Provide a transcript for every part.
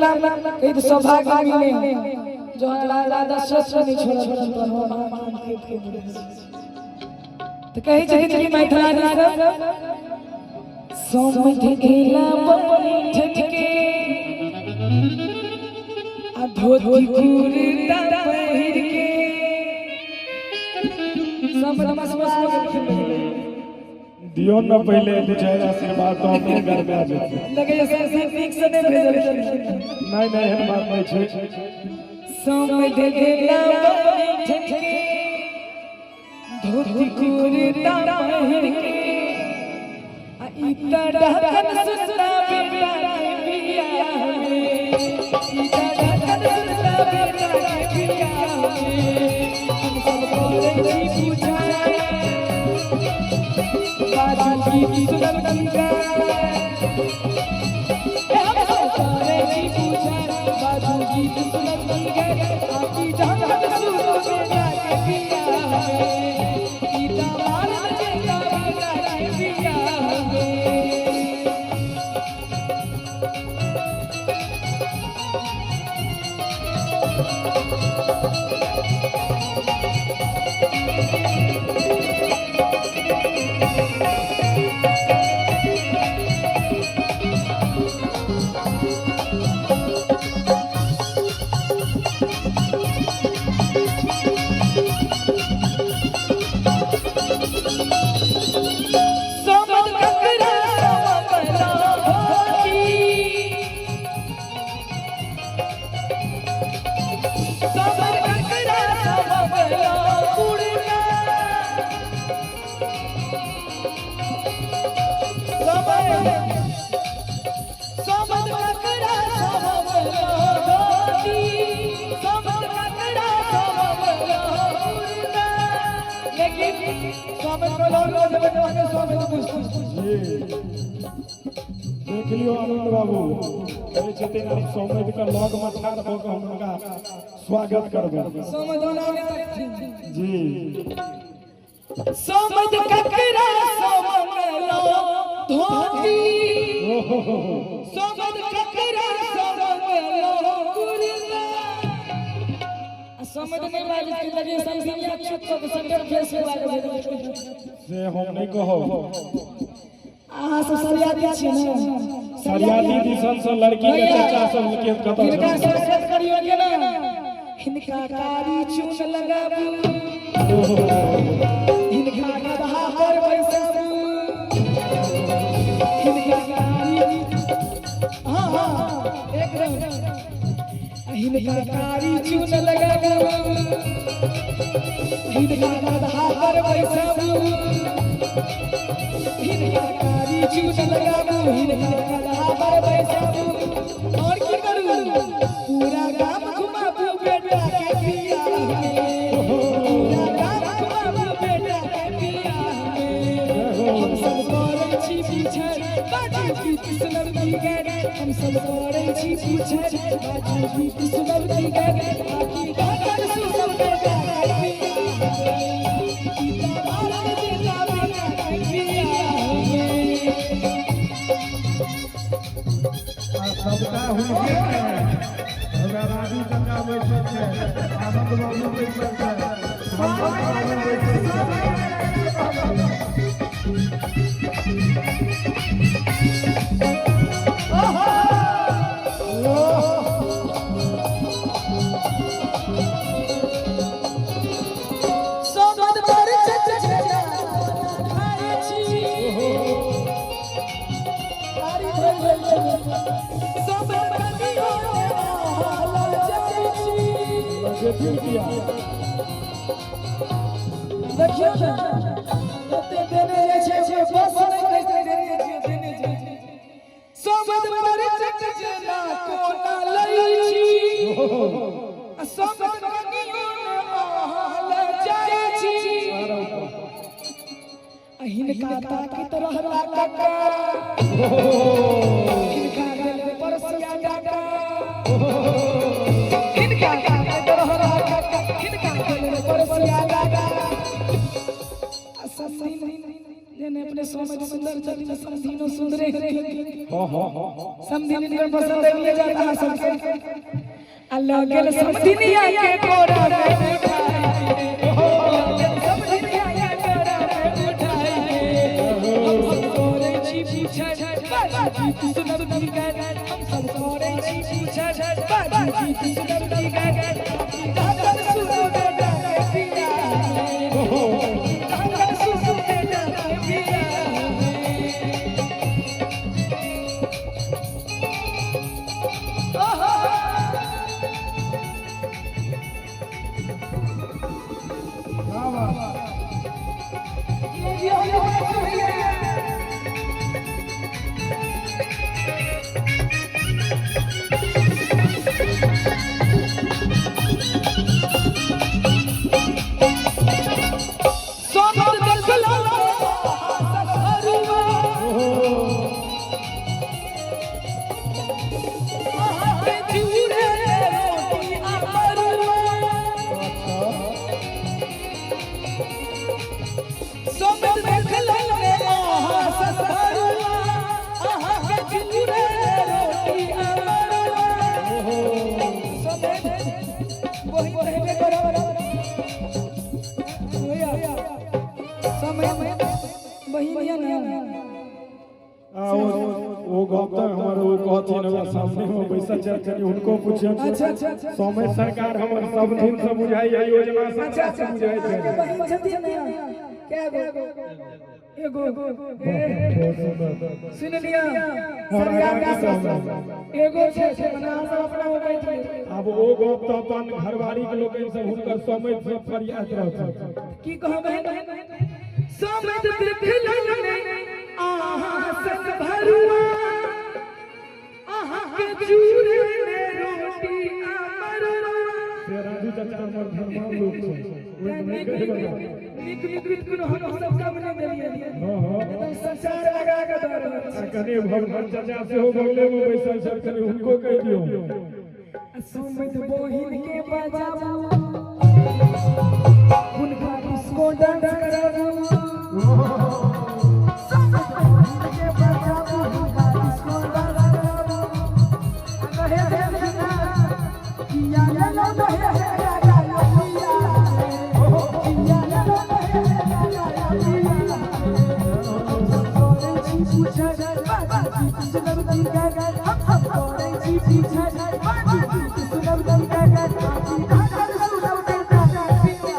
कही तो सौभाग्य मिले जो राजा दशरथ नहीं छोड़ल पर हम अहाँ खेत के बुढ़े तो कही छथिन कि मैथिला जी सब समझ गेला बैठ के आ धोती कुर्ता पहिर के सब बदमाश बस दियो न पहिले दू चारि आशीर्वाद तो अपने घर में आ जेतै। लगे जैसे नीक से नहीं भेजल। नहीं नहीं, एहन बात नहीं छै। समझ गेला बैठ के धोती कुर्ता पहिर के आ ई तरहन सुनता बेटा के बियाह में, ई तरहन सुनता बेटा के बियाह में, हम सब करै छी पूजा बाजू गीत सुनब गंगा। हम सब करै छी पूजा बाजू गीत सुनब गंगा, आकी जहन सुनो बेटा के बियाह में, ई दमाल जेता बेटा के बियाह में। सोमद ककरा समकला होती, सोमद ककरा समकला कुड़ना, सोमद ककरा समकला होती, सोमद ककरा समकला कुड़ना। लेकिन सोमद को लौट लौट के सोमद पूछती। जी देख लियो आनंद बाबू, कहै छथिन हम सौम्य के लग में ठाढ़ भऽ कऽ हम हुनका स्वागत करबै। सोमद ओना नहि तकथिन। जी। सोमद ककरा सोमंगलो धोती, सोमद ककरा सोमंगलो कुर्ता। आ सोमद नहि बाजै छै, लगे समसिया चुप कऽ के सेंटर फेस पे बाजै छै। से हम नहि कहब। अहाँ सब सरियाती छियै ने? सरियाती दिसन से लड़की के चाचा सब के कतऽ हिनका छथिन? स्वागत करियौ के ना, हिनका कारी चून लगाबू, हिनका गदहा पर बैसाबू, हिनका कारी, हाँ हाँ एकदम, हिनका कारी चून लगाबू, हिनका गदहा पर बैसाबू, हिनका कारी चून लगाबू, हिनका गदहा पर बैसाबू। और की करू? पूरा गाम घुमाबू बेटा के बियाह में, पूरा गाम घुमाबू बेटा के बियाह में। हम सब करै छी पीछे बाजू गीत सुनब की गाय, हम सब करै छी पीछे बाजू गीत सुनब की गाय, बाकी गाकर सुनब बेटा के बियाह में, ई दमाल जेता बेटा के बियाह में। आ सबटा हुनके छै। हमरा राजू चाचा बैठल छै, आनंद बाबू बैठल छै, संपत बाबू बैठल छै। सोमद पर चचरा खाइ छी, कारी धोइ भेल छी, सोमद कनियो हाल जाइ छी। लगेथिन किया? देखियौ ने, एते देने जाइ छै, बस नहि कहै देने छियै, देने जाइ छै। सोमद पर चचरा कोना लै छी, आ सोमद कनियो हाल जाइ छी। आ हिनका ताकत रहला काका, हिनका दिल पर सिया डाका, हिनका ताकत रहला काका, हिनका दिल पर सिया डाका। आ सब दिन जेने अपने सोमद सुंदर चली ना समधिनो सुंदरे। हाँ हाँ हाँ। समधिन इनकर पसंद है जाता है सबके। आ लगल समधिनिया के कोरा में उठाई के, लगल समधिनिया के कोरा में उठाई के, हम सब करै छी पूछल बाबूजी सुनब की गान, हम सब करै छी पूछल बाबूजी सुनब की गान, दादर सुनो बेटा के पिया, दादर सुनो बेटा के पिया। ओहो। वाह वाह। ये हो भैया। सोमत देखलो ससुरवा, अहाँ के चूरे रोटी आ मरुआ। सोमत देखलो अहाँ ससुरवा, अहाँ के चूरे रोटी आ मरुआ। सोमत वही कहबे करब भैया, समय बहिनिया ना। आ वो गप तऽ हमर ओ कहथिन, हमरा सामने में बैसल छथिन, हुनको पुछियौ। अच्छा अच्छा अच्छा। समय सरकार हमर सब दिन से बुझाइ है योजना सब। अच्छा अच्छा। बुझाइ छै। अहाँके बहिन छथिन ने? कै गो? एगो। बहुत सुंदर। सुन लिअ सरकार का, एगो छै, मने अहाँ सब अपना में बैठ गेल। आब ओ गप तऽ अपन घरवारी के लोकनि सब हुनकर समय सब फरियाद रहथिन। की कहबै? समझ देखलनि अहाँ संग भरुआ, अहाँ के चूरे में रोटी आ मरुआ। से राजू चाचा हमर धर्मान लोक छै, ओहिमे नहि नीक कहै। नीक नीक नीक, कोनो हम सब काम नहि देलियै। हाँ हाँ। एकदम संसार लगा के दऽ रहल आ छी। कनि भगवान चाचा सेहो बगले मे बैसल छथि, कनि हुनको कहि दियौ। सोमत बहिन के बजाबू, हुनका डिस्को डांस कराबू। सोमत बहिन के बजाबू, हुनका डिस्को डांस कराबू। आ कहे देलखिन किया लेलो दहे राजा पिया, किया लेलो दहे राजा पिया। हम सब करै छी पूछल बाबूजी सुनब की गान, हम सब करै छी पूछल बाबूजी सुनब की गान, बाकी दादर सुनब बेटा के पिया,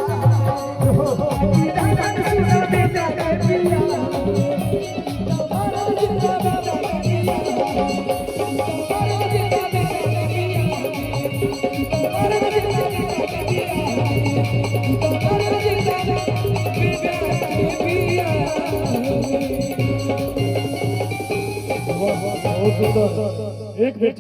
बाकी दादर सुनब बेटा के पिया। भारत जिंदाबाद पिया, भारत जिंदाबाद पिया, भारत जिंदाबाद पिया, भारत जिंदाबाद बेटा के पिया। वाह, बहुत सुंदर, एक बेर।